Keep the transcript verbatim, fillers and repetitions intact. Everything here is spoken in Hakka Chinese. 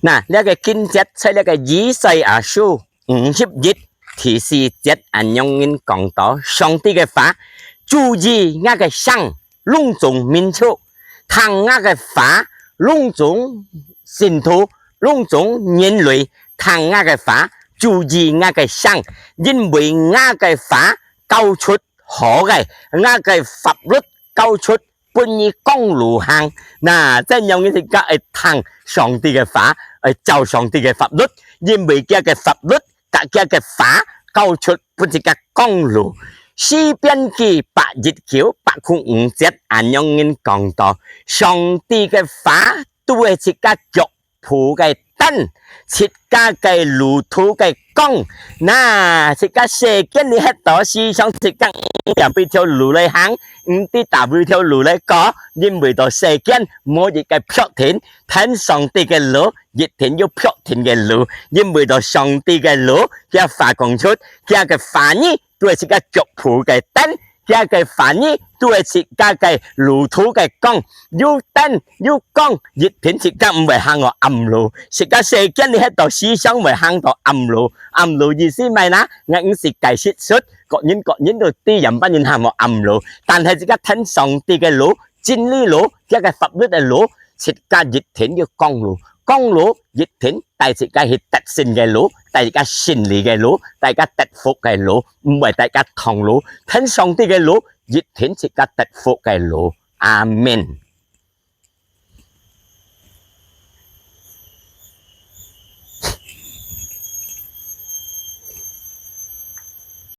那，這个經節在這个以賽亞書五十一第四節恁樣人講到，上帝个話：注意𠊎个聲，攏總民族，聽𠊎个話，攏總信徒，攏總人類，聽𠊎个話，注意𠊎个聲，因為𠊎个話教出好个，𠊎个法律教出分你光路行。那，恁樣人自家愛聽上帝个話，愛照上帝个法律，因為佢个法律，佢个話教出分自家光路。詩篇記百一九百空五節恁樣人講到，上帝个話都係自家腳步个燈，自家个路途个光。那，自家世間裡歇到，時常自家毋知哪位條路來行，毋知哪位條路來過，因為到世間無一个確定，跈上帝个路一定有確定个路，因為到上帝个路，佢話講出，佢个話語都係自家腳步个燈，佢个話語都係自家个路途个光，有燈有光，一定自家毋會行到暗路。自家世間裡歇到，時常會行到暗路。暗路意思麼个呢？𠊎毋識解釋出，各人各人都知仰般人行到暗路，但係自家跈上帝个路，真理路，佢个法律个路，自家一定有光路。光路一定帶自家去得勝个路，帶自家勝利个路，帶自家得福个路，毋會帶自家痛路。跈上帝个路，一定自家得福个路。阿們。